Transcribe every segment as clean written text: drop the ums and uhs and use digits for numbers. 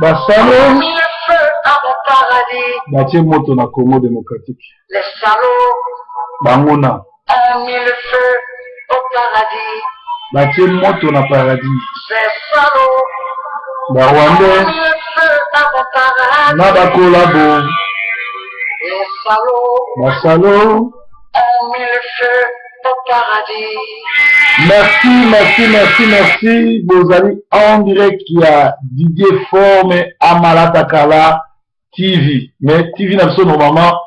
Basalo batie moto na Congo démocratique. Banguna batie moto na paradis. Ba Rwandais na ba collabo basalo. Merci, merci, merci, merci. Bozali en direct ya Didier Forme Amalata Kala TV. Mais TV na biso normalement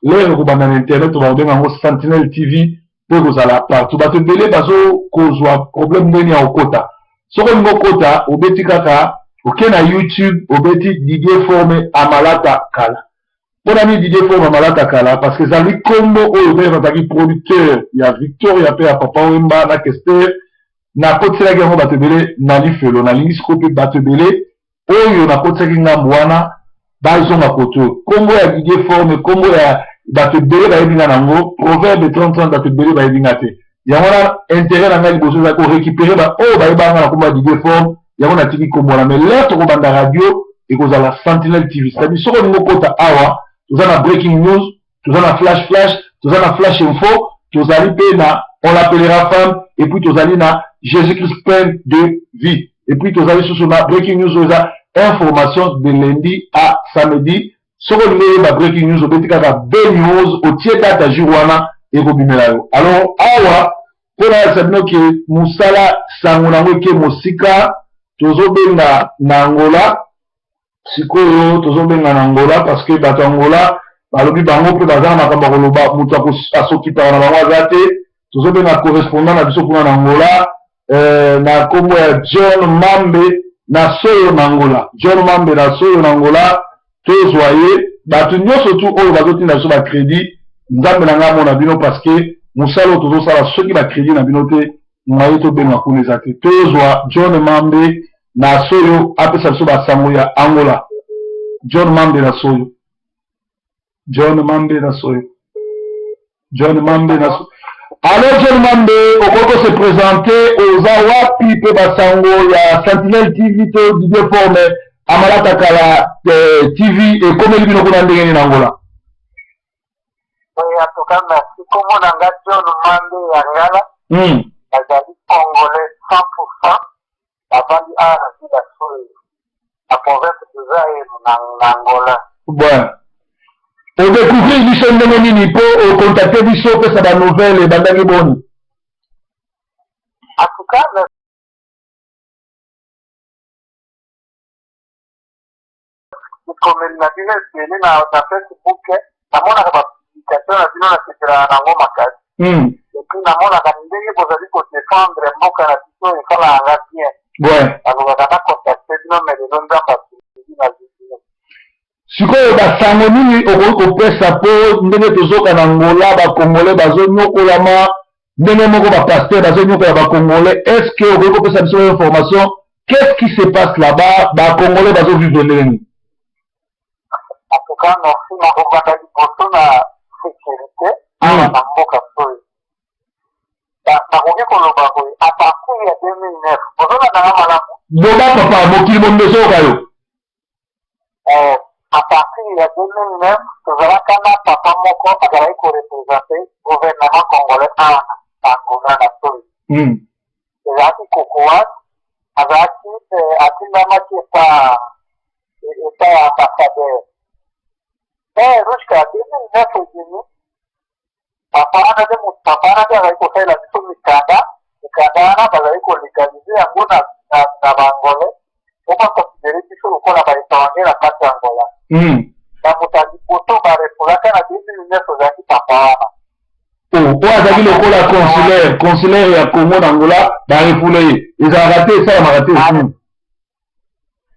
l'heure ekobanda na internet bakobenga yango Sentinelle TV mpo ekozala partout. Bato ebele bazokozwa problème ndenge ya kokota. Soki olingi okota, obeti kaka oke na YouTube, obeti Didier Forme Amalata Kala. Mpo na nini Didier Forme Amalata Kala? Parce que ezali nkombo oyo mpe azalaki producteur ya Victoria mpe ya Papa Wemba na Kester. Nakotiselaki yango bato ebele na lifelo. Nalingi sikoyo mpe bato ebele oyo nakotisaki ngambo wana bazonga koto oyo. Nkombo ya Didier Forme, nkombo ya bato ebele bayebi nga nango, Proverbe 30 bato ebele bayebi nga te. Yango wana intérêt na ngai liboso ezali korécupérer ba oyo bayebaka nga na nkombo ya Didier Forme, yango natiki nkombo wana. Mais l'heure tokobanda radio ekozala Sentinelle TV, c'est-à-dire soki olingi okota awa, toza na breaking news, toza na flash flash, toza na flash info, tozali mpe na on l'appellera femme, et puis tozali na Jésus-Christ plein de vie, et puis tozali susu na breaking news oyo eza information de lundi à samedi. Soki olingi oyeba breaking news, obeti kaka B news, otie date ya jour wana, ekobimela yo. Alors awa mpo nayebisa bino ke mosala sango nango eke mosika. Tozobenga na Angola sikoyo, tozobenga na Angola parce que bato ya Angola balobi bango mpe baza na makambo ya koloba, moto asokipaka na bango aza te. Tozobenga correspondant na biso kuna na Angola, na nkombo ya John Mambe na Soyo na Angola. John Mambe na Soyo na Angola, tozwa ye. Bato nyonso tu oyo bazotinda biso bacrédit, Nzambe na ngai amona bino, parce que mosala oyo tozosala, soki bacrédit na bino te, ngai tobenga kuna eza te. Tozwa John Mambe na Soyo, apesa biso basango ya Angola. John Mambe na Soyo, John Mambe na Soyo, John Mambe na Soyo. Allo John Mambe, okoki kose présenter, oza wapi mpe basango ya Sentinelle TV to Didier Forme Amalata Kala TV ekomeli bino kuna ndenge nini na Angola? Oui, en tout cas, merci. Kombo na nga John Mambe ya Ngala. Nazali congolais 100%. Navandi awa na ville ya Soyo, na province de Zaire na Angola. Bon. Odécouvrir biso ndenge nini mpo ocontacte biso, opesa banouvelle ebandaki boni? En tout cas, bikomeli na bino ebele na Facebook, namonaka bapublication na bino, nasepelaka nango makasi. Et puis namonaka ndenge bozali kodéfendre mboka na biso, esalaka nga bien. Nalukaka na contacte bino, mais lelo Nzambe asungi, nazwi bino. Sikoyo basango nini okoki kopesa mpo ndenge tozoka na Angola, bacongolais bazonyokolama ndenge moko, bapasteur bazonyokola bacongolais? Est ce que okoki kopesa biso information, qu'est-ce qui se passe là-bas, bacongolais bazovivre ndenge nini? En tout cas, merci. Nakobanda liboso na sécurité awa na mboka Soyo. Nakoki koloba boye, à partir ya 2009, ozolandanga malamu? Loba papa, mokili mondo ezoyoka yo. À partir ya 2009, tozalaka na papa moko azalaki koreprésente gouvernement congolais awa na Angola, na Soyo. Ezalaki Kokoas, azalaki atindamaki epa ya ambassadeur, mais jusqu'à 2009 ebimi, papa wana nde, papa wana nde azali kosalela biso mikanda. Mikanda wana bazali kolégaliser yango na baangolais po baconsidérer biso lokola baétranger na kati ya Angola. Na moto ya liboso barefoulaka na 2009 ozalaki papa wana. Oyo azalaki lokola consulaire ya Congo na Angola, barefoulé ye. Ezalaka te, esalamaka te.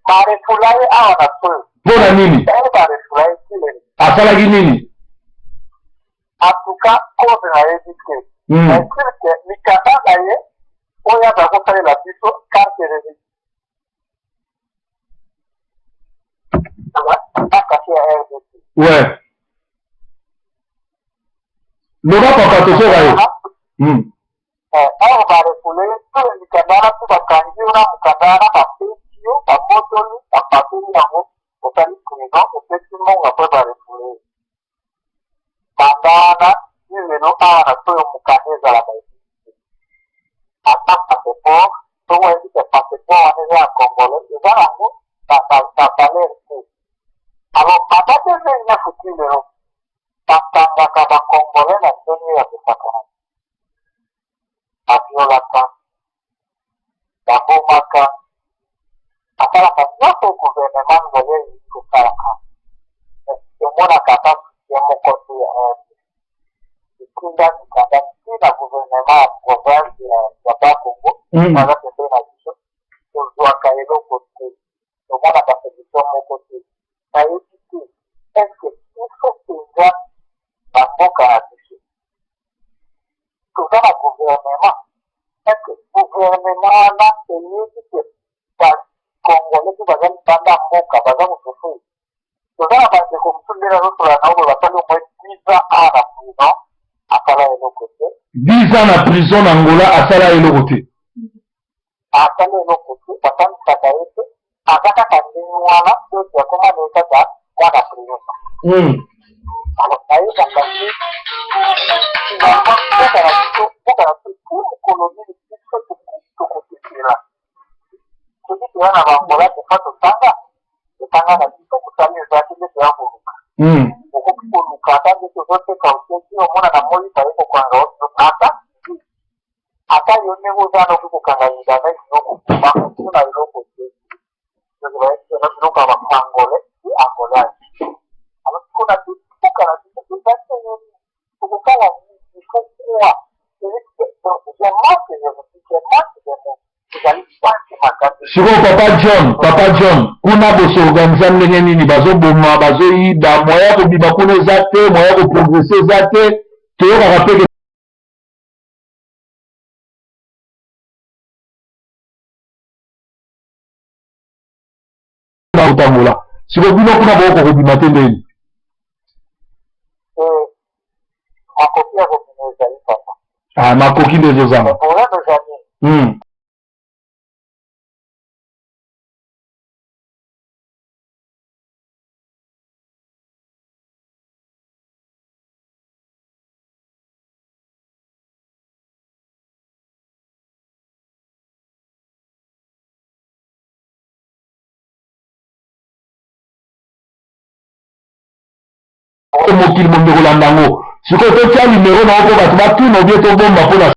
Barefoula ye awa na Soyo. Mpo na nini? Barefoula ye kilele. Asalaki nini? En tout cas, cause nayebi te, mais que mikanda na ye oyo aza kosalela biso, carte résidence na cachet ya RDC. Ouais, loba papa, tozoka yo. Awa barefoulé ye to mikanda wana mpe bakangi yo na mokanda wana, bapesi. Bakangi yo, babotoli, bapatoli yango, osali prison, opesi mbongo apres barefoule yo. Banda wana ti lelo awa na toyo mokanda ezalaka existe te. Ata passeport, soki oyebi ke passeport wana eza ya congolais, eza nango na na valeur te. Alors banda 2009 ti lelo bakangaka ba congolais na ndenge ya kosakana te. Baviolaka, babomaka, basalaka nyonso oyo gouvernement angolais elingi kosalaka. Mais tomonaka ata soutien moko te ya RDC. Etinda mikanda ti na gouvernement ya province ya Bas-Congo, baza pembeni na biso, tozwaka eloko te. Tomonaka solution moko te. Nayebi te est ce que biso penza na mboka na biso toza na gouvernement? Est ce que gouvernement wana eyebi que ba congolais pe baza libanda ya mboka baza ko souffrir? Toza na ba ndeko mosusu nde nazosolola na yo boye basali au moins 10 ans awa na prison asala eloko te. 10 ans na prison na Angola asala eloko te. Asali eloko te, basambisaka ye te, aza kaka ndenge wana po ete akoma na ye kaka mwana prison. Alors nayebaka te finalement mboka na biso, mboka na biso ti mokolo nini biso tokosepela? Soki toya na ba Angola des fois totanga, totanga na biso mosala eza te nde toya koluka. Okoki koluka ata nde tozoteka oteki omona na moyi baye kokanga yo ata Ata yo ndenge oza wana okoki kokanga libanais biloko bakotuna eloko te donc bayebi eza biloko ya ba angolais et angolais alors sikoyo na biso mboka na biso eza ndenge nini tokosala nini il faut quoi je manque je vous dis je manque de mots ezali pasi makasi. Sikoyo papa John, papa John, kuna bosorganiza ndenge nini? Bazoboma, bazoyiba, moyen ya kobima kuna eza te, moyen ya koprogresse eza te. Toyokaka pe ke kotangola siko bino kuna bokoka kobima te ndeni makoki ya kobima ezali papa ah, makoki nde ezozanga problème ezali Mokili mobimba ekolanda yango. Sikoyo totia numero na yo mpo bato batuna obie tobomba mpo na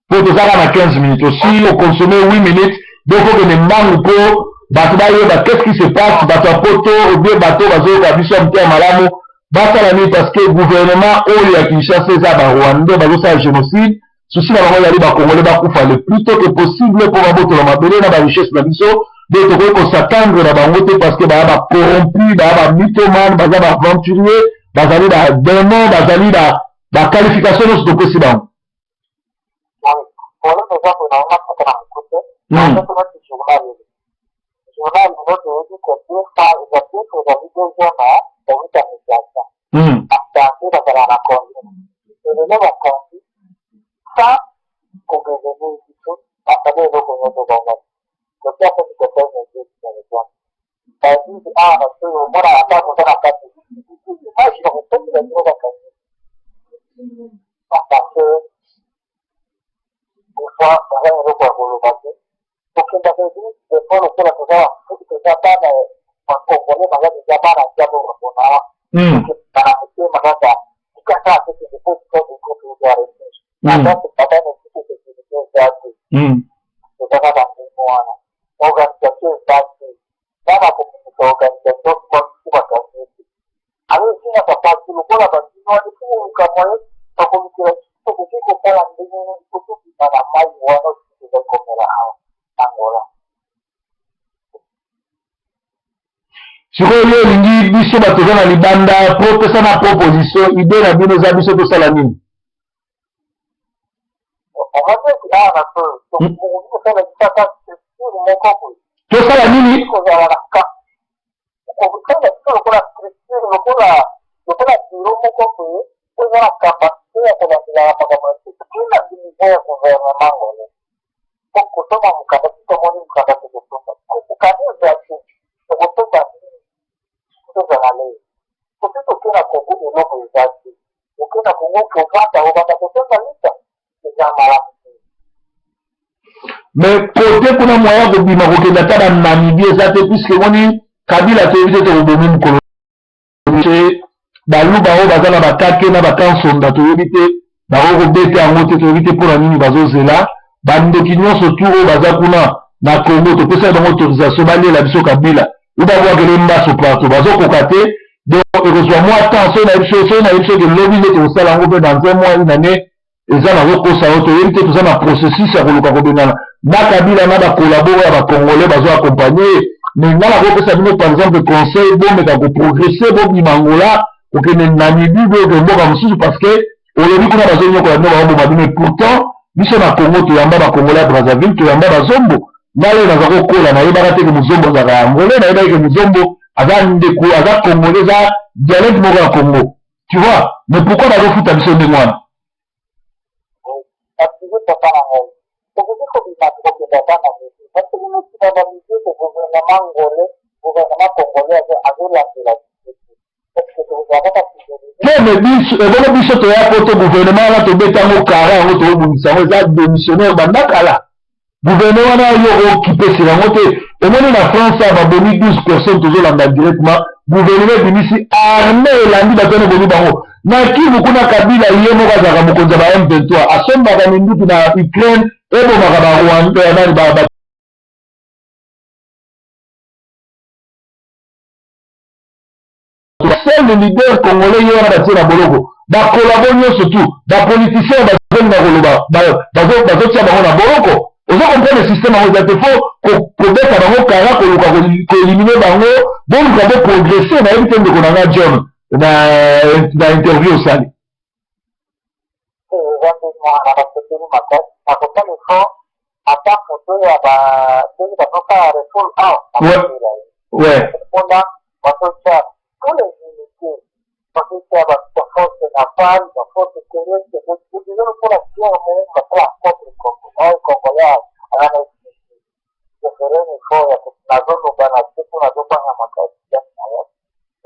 mpo tozaka na 15 minutes osi okonsome 8 minutes donc okende mbangu mpo bato bayeba qu'est-ce qui se passe bato ya poto obie bato bazoyoka biso ya motema malamu basala nini parce que gouvernement oyo ya Kinshasa eza ba rwandais bazosala génocide Souci na bango ezali ba congolais bakufa le plus tôt que possible mpo babotola mabele na ba richesse na biso. Donc tokoki ko s'attendre na bango te parce que baya ba corrompu, baya ba mythomane, baza ba aventurier, bazali ba demon, bazali ba ba qualification nyonso topesi bango. Problème eza boye na nga kaka na mokuse. Journal lelo toyebi que deux fois eza deux ezali deuxième kowuta mediation. Basanze bazalaka na congé. Lelo bakonzi sans ko prevenir biso basali eloko nyonso bango. Kotia mpe microphone na eglise na exemple. Ba eglise awa na soyo omona ata moto na kati image bakokotela bino bakangi ba pasteur des fois baza na eloko ya koloba te. Tokendaka eglise des fois lokola toza toza bana ba congolais baza deja bana nzambe bapona tokendaka na motema kaka tika kaka tokende po tika tokoki refuge ata ata na biso sécurité eza te toza kaka ndenge wana organisation eza te bana kobimisa organisation bakusu bakangi te alors esinga papa te lokola babino wana efo koluka moyen bakolukela biso tokoki kosala ndenge nini po tobima na mai wana oyo tozali komela awa Angola. Sikoyo yo olingi biso bato toza na libanda po pesa na proposition, idée na bino eza biso tosala nini? Tosala nini? Kosala biso lokola structure, lokola bureau moko boye oyo eza na capacité ya kolandelaka makambo ya biso na niveau ya gouvernement angolais. Po kosomba mokanda, biso tomoni mokanda, tokosomba mokanda eza te, tokosomba nini? Tozala lelo soki toke na Kongo, eloko eza te. Oke na Kongo kovanda, obanda kosomba lita, eza malamu te. Mais kote kuna, moyen kobima kokende ata na Namibie eza te, puisque moni Kabila toyebi te tokobomi mokolo te. Baluba oyo baza na bakake na bakansonda, toyebi te bakoki kobeta yango te, toyebi te mpona nini bazozela. Bandoki nyonso tu oyo baza kuna na Congo, topesaki bango autorisation baliela biso Kabila ou babwakele mbaso partout, bazokoka te. Donc ekozwa mwa temps. Soki nayebi biso ke lobi nde tokosala yango mpe dans un mois, une année, eza nazokosa yo. Toyebi te, toza na processus ya koluka kobengana na Kabila na bacollabo oyo ya bacongolais bazo accompagne. Mais nga nakopesa bino par exemple conseil: bomeka koprogresser, bobima Angola, kokende Namibie, boyoke mboka mosusu, parce que olobi kuna bazonyokola bino, baoboma bino. Et pourtant biso na Congo toyamba bacongolais ya Brazzaville, toyamba bazombo. Ngai oyo naza kokola, nayebaka te ke mozombo azalaka ya angolais, nayebaki ke mozombo aza ndeko, aza congolais, eza dialecte moko ya Congo, tu vois. Mais pourquoi bazofuta biso ndenge wana? Active papa na ngai, tokoki kobima, tokokende ata na midi, parce que bino nsima bamidi ete gouvernement angolais, gouvernement congolais azolandela biso te. Est-ce tokozala kaka fidélité? Te, mais biso ebongo biso toya po to gouvernement wana tobeta yango kara, yango tobongisa yango, eza démissionnaire banda kala. Gouvernement wana yo okipesela yango te. Omoni na France awa babomi 12 personnes, tozolanda directement, gouvernement ebimisi armée, elandi bato wana, ebomi bango. Na Kivu kuna, Kabila ye moko azalaka mokonzi ya ba M23, asombaka minduki na Ukraine, ebomaka barwanda nani ba seul leader congolais ye wana batie na boloko. Bacollabo nyonso tu, bapoliticien bazolinga koloba, bazotia bango na boloko. Ozo comprendre? Système yango eza te, faut kobeta bango kara, koluka koéliminer bango, boluka boprogresser. Nayebi te, ndeko na nga John, na interview osali. Eza nde mwana basepeli makasi nakosala effort, ata foto ya ndenge bazosala refoule awa, nakosela ye mpona bazotia tous les unités, bazotia baforce navale, baforce terrestre, eza lokola guerre moko basala contre Congo. Oyo congolais aza na je ferai un effort ya nazoloba na te mpo nazobanga makasi na ye,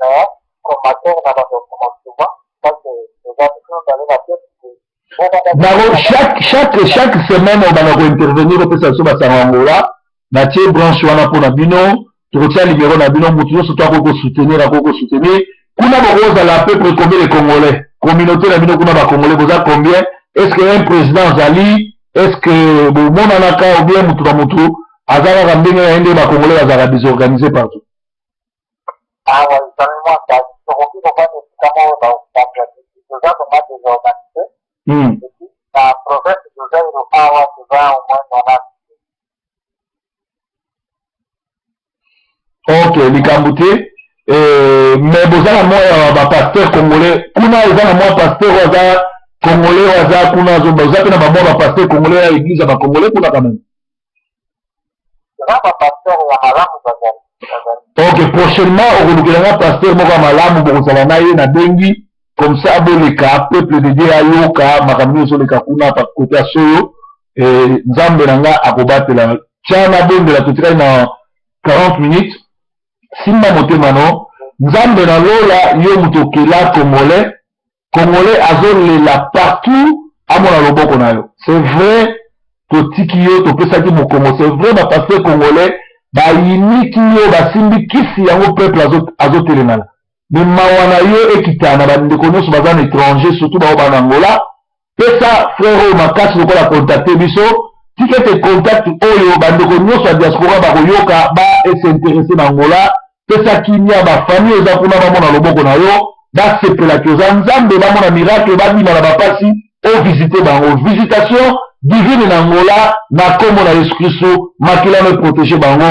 mais commentaire na bato souvent, parce que eza biso mibale na te. Bango chaque semaine obanda kointervenir, opesa biso basango Angola. Natie branche wana mpona bino, tokotia numéro na bino, motu nyonso to akoki kosoutenir, akoki kosoutenir. Kuna bokozala à peu près combien de congolais? Communauté na bino kuna, bacongolais boza combien? Est ce que un président azali? Est ce que bomonanaka ou bien motu na motu aza kaka ndenge na ye, nde bacongolais bazalaka désorganisé partout? Awa ezali mwa kasi tokoki kovanda esika moko, toza vraiment désorganisé. Na province toza awa, toza au moins 90. Ok, likambo te. Mais boza na mwa ya bapasteur congolais kuna? Eza na mwa pasteur oyo aza congolais, oyo aza kuna, oza mpe na bamwa bapasteur congolais ya église ya bacongolais kuna quand même? Eza bapasteur ya malamu bazali. Ok, prochainement okolukelanga pasteur moko ya malamu, bokozala na ye, nabengi comme ça, boleka, peuple de Dieu ayoka makambo nyonso ozoleka kuna kote ya soyo. Nzambe na nga akobatela. Tia nabondela, totikali na 40 minutes. Simba motema no. Nzambe na lola, yo moto okela congolais, congolais azolela partout, amona loboko na yo. C'est vrai, totiki yo, topesaki mokongo. C'est vrai, bapasteur congolais bayiniki yo, basimbi kisi yango, peuple azotelemana. Mais mawa na yo ekita na bandeko nyonso baza na étranger, surtout bao bana Angola. Pesa frère oyo makasi lokola contacte biso, tika ete contact oyo bandeko nyonso ya diaspora bakoyoka, bas'intéresser na Angola. Pesa kimia, bafamille eza kuna bamona loboko na yo, basepelaki oza Nzambe, bamona miracle, babima na bapasi. Ovisite bango, visitation divine na Angola, na nkombo na Yesu Kristu. Makila no eprotéger bango.